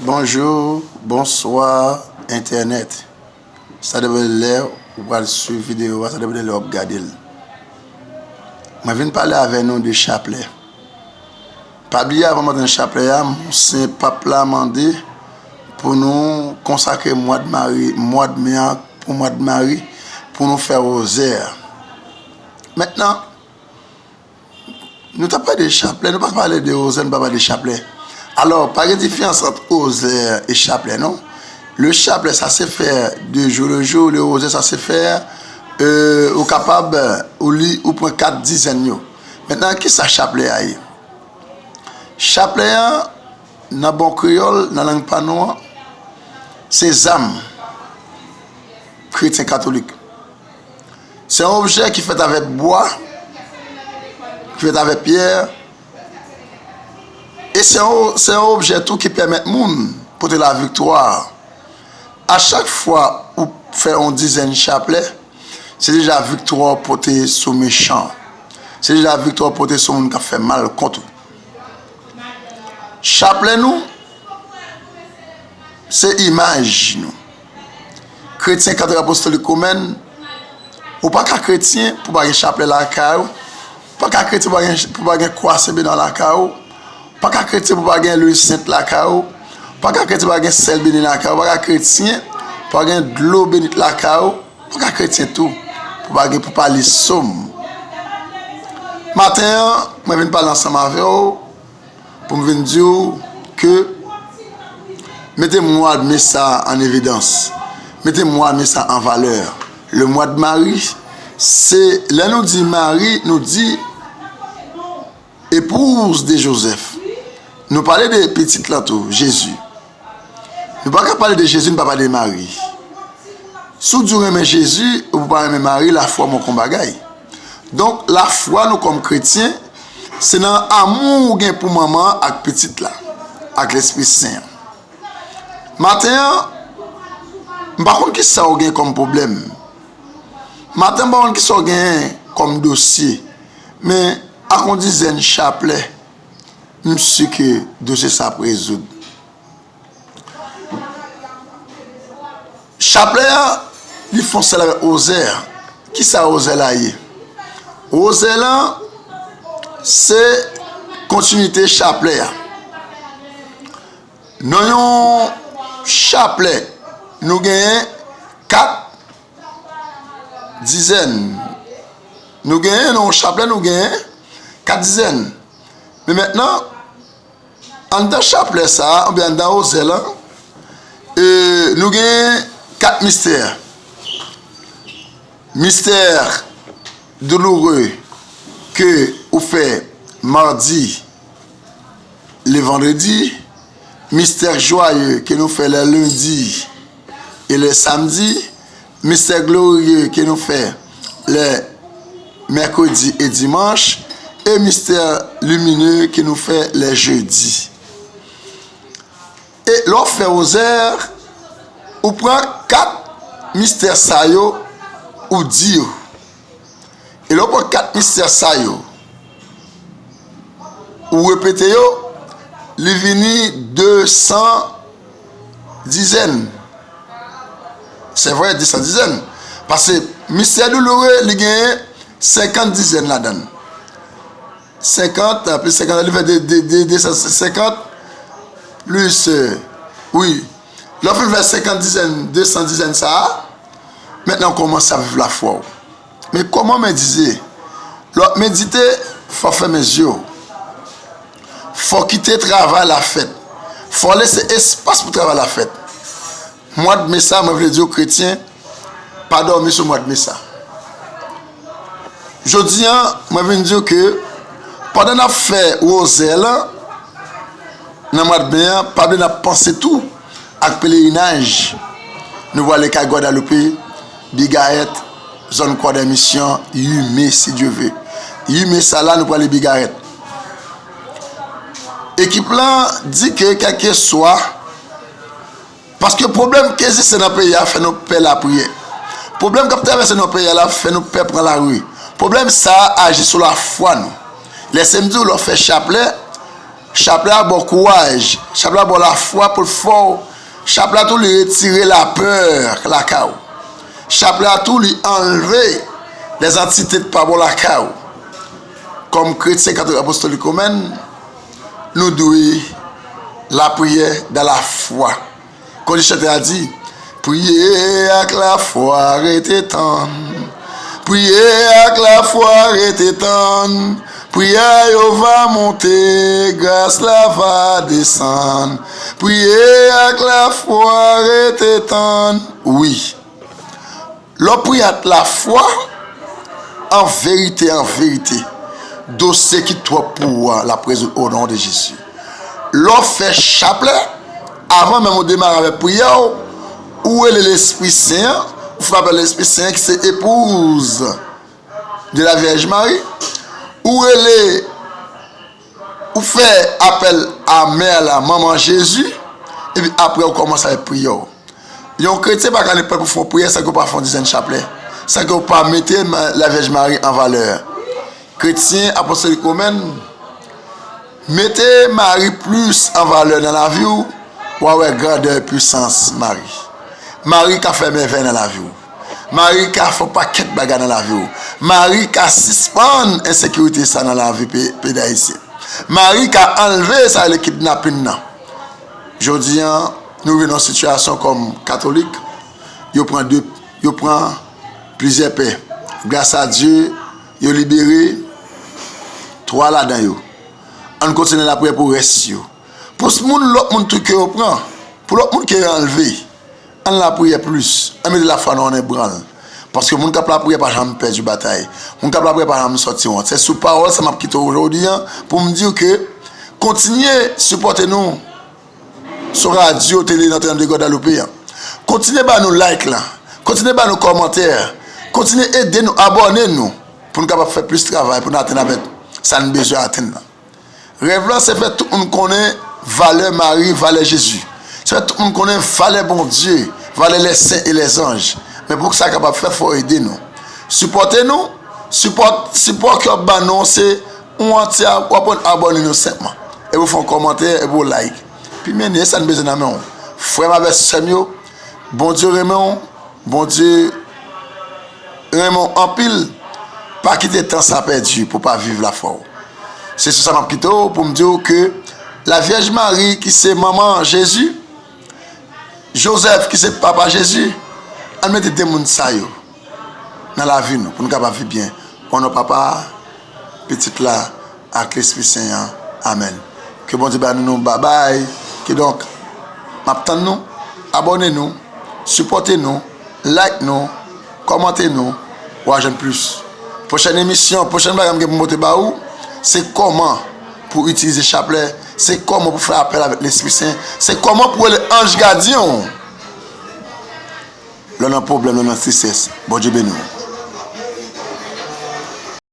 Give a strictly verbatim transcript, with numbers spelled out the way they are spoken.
Bonjou, bonswa, entènèt. Sa depann de lè ou pral swiv videyo a, sa depann de lè w ap gade l. Mwen vin pale avè nou de chaplè. Pa bliye, avan m antre nan chaplè a, monsen pap la mande pou nou konsakre mwa de mari, mwa de me a pou mwa de mari, pou nou fè wozè a. Mentnan, nou t ap pale de chaplè, nou pa pale de wozè, nou pa pale de chaplè. Alò, pa gen diferans ant wozè e chaplè, non. Le chaplè, sa se fè de jou le jou, le wozè, sa se fè, euh, ou kapab, ou li, ou pran kat dizèn yo. Mentnan, kisa chaplè a ye? Chaplè a, nan bon kreyòl, nan lang pa nou an, se zam kretyen katolik. Se yon objè ki fèt avèk bwa, ki fèt avèk pyè, e se yon, se yon objè tou ki pèmèt moun pote laviktwa. A chak fwa ou fè yon dizèn chaplè, se deja viktwa w pote sou mechan. Se deja viktwa w pote sou moun k ap fè mal kont ou. Chaplè nou, se imaj nou. Kretyen Katolik Apostolik Women, ou pa ka kretyen pou pa gen chaplè lakay ou. Ou pa ka kretyen pou pa gen, pou pa gen kwa Sen Benwa lakay ou. Ou pa ka kretyen pou pa gen lwil sent lakay ou. Ou pa ka kretyen pou pa gen sèl beni lakay ou. Ou pa ka kretyen pou pa gen dlo beni lakay ou. Ou pa ka kretyen tou pou pa gen, pou pa li sòm. Maten an, mwen vin pale ansanm avè w pou m vin di w ke mete mwa de me sa an evidans. Mete mwa de me sa an valè. Le mwa de Mari, se lè nou di Mari, nou di épouse de Joseph. Nou pale de pitit la tou, Jezi. Nou pa ka pale de Jezi, nou pa pale de Mari. Si w di w renmen Jezi, ou pa renmen Mari, lafwa manke yon bagay. Donk, lafwa nou kòm kretyen, se nan amou ou gen pou Manman an ak Pitit la, ak Lespri Sen an. Maten an, m pa konn kisa w gen kòm pwoblèm. Maten an, m pa konn kisa w gen kòm dosye. Men, ak yon dizèn chaplè, m si ke dosye sa ap rezoud. Chaplè a, li fè yon sèl avèk wozè a. Kisa wozè la ye? Wozè la, se kontinite chaplè a. Nan yon chaplè, nou genyen kat dizèn. Nou genyen, nan yon chaplè, nou genyen kat dizèn. Men mentnan, anndan chaplè sa a, oubyen anndan wozè la, e, nou genyen kat mistè. Mistè douloure ke ou fè madi, le vandredi, mistè jwaye ke nou fè lè lendi e lè samdi, mistè glorye ke nou fè lè mèkredi e dimanch, e mistè limine ke nou fè lè jedi. E lè w fè wozè, ou pran kat mistè sa yo, ou di yo. E lè w pran kat mistè sa yo, ou repete yo, li vini de san dizèn. Se vre, de san dizèn. Paske mistè douloure, li genyen senkant dizèn ladan l. Senkant, plis senkant, li fè de, de, de, de san senkant, plis, euh, wi. Lè w fin fè senkant dizèn, de san dizèn sa a, mentnan w kòmanse ap viv lafwa w. Men kòman medite? Lè w ap medite, fò w fèmen zye w. Fò w kite travay la fèt. Fò w lese espas pou travay la fèt. Mwa de me sa, mwen vle di w, kretyen, pa dòmi sou mwa de me sa. Jodi a, mwen vin di w ke pandan n ap fè wozè la, nan mwa de me a, pa bliye n ap panse tou ak pelerinaj. Nou prale kay Gwadalope, Bigayèt, zòn Kwadèmisyon, uit me, si Dye ve. Uit me sa la, nou prale Bigayèt. Ekip lan di ke kèlkeswa Paske pwoblèm ki egziste nan peyi a fè nou pè lapriyè. Pwoblèm k ap travèse nan peyi a la fè nou pè pran lari. Pwoblèm sa a aji sou lafwa nou. Lèse m di w, lè w fè chaplè, Chaplè a ba w kouraj, chaplè a ba w lafwa pou l fè w, chaplè a tou li retire lapè lakay ou. Chaplè a tou li anlve lèzantite k pa bon lakay ou. Kòm kretyen katolik apostolik women, nou dwe lapriyè dan lafwa. Kounye chante a di, priye ak lafwa, rete tann. Priye ak lafwa, rete tann. Priyè yo va monte, gras la va desann. Priye ak lafwa, rete tann. Wi. Lè w priye ak lafwa, an verite, an verite, dosye ki twòp pou ou a, l ap rezoud o non de Jezi. Lè w fè chaplè, avan menm ou demare avèk priyè w, ou rele Lespri Sen an, ou fè apèl Lespri Sen an ki se epouz de la Vyèj Mari, ou rele, ou fè apèl a mè la, manman Jezi, epi apre ou kòmanse avèk priyè w. Yon kretyen pa ka nenpòt pou fè yon priyè san ke w pa fè yon dizèn chaplè, san ke w pa mete ma- la Vyèj Mari an valè. Kretyen apostolik women, mete Mari plis an valè nan lavi w, w a wè grandè e pwisans Mari. Mari ka fè mèvèy nan lavi w. Mari ka fè pakèt bagay nan lavi w. Mari ka sispann ensekirite sa nan lavi pe- peyi Dayisyen. Mari ka anlve sa rele kidnapin nan. Jodi a, nou rive nan yon sitiyasyon kòm katolik, yo pran de, yo pran plizyè pè. Gras a Dye, yo libere twa ladan yo. Ann kontinye lapriyè pou rès yo. Pou s- moun, lòt moun tou ke yo pran, pou lòt moun ke yo anlve, ann lapriyè plis. Ann mete lafwa nou an ebranl. Paske moun k ap lapriyè pa janm pèdi batay. Moun k ap lapriyè pa janm sòti wont. Se sou pawòl sa m ap kite w jodi a pou m di w ke kontinye sipòte nou sou radyo, tele, nan Triyang de Gwadalope a. Kontinye ba nou like la. Kontinye ba nou kòmantè. Kontinye ede nou, abòne nou pou nou kapab fè plis travay, pou nou atenn avèk sa nou bezwen atenn nan. Rèv la, se fè tout moun konnen valè Mari, valè Jezi. Se fè tout moun konnen valè Bondye, valè lèsen e lèzanj. Men pou sa kapab fèt, fò w ede nou. Sipòte nou, sipò, sipò ke w ap ban nou, se yon ti a, w ap abòne nou senpman. Epi w fè yon kòmantè, epi w like. Pi mennen sa n bezwen nan men w. Frè m avèk sè m yo, Bondye renmen w, Bondye renmen w anpil, pa kite tan sa pèdi pou w pa viv lafwa w. Se sou sa m ap kite w pou m di w ke la Vyèj Mari ki se manman Jezi, Jozèf ki se papa Jezi, ann mete de moun sa yo nan lavi nou pou nou kapab viv byen. O non Papa a, Pitit la, ak Lespri Sen an. Amèn. Ke Bondye ba nou, nou babay. Kidonk, m ap tann nou, abòne nou, sipòte nou, like nou, kòmante nou, w a jwenn plis. Pwochèn emisyon, pwochèn bagay m gen pou m pote ba ou, se kòman pou itilize chaplè, se kòman pou fè apèl avèk Lespri Sen, se kòman pou rele anj gadyen w. Lè w nan pwoblèm, lè w nan tristès, Bondye beni w.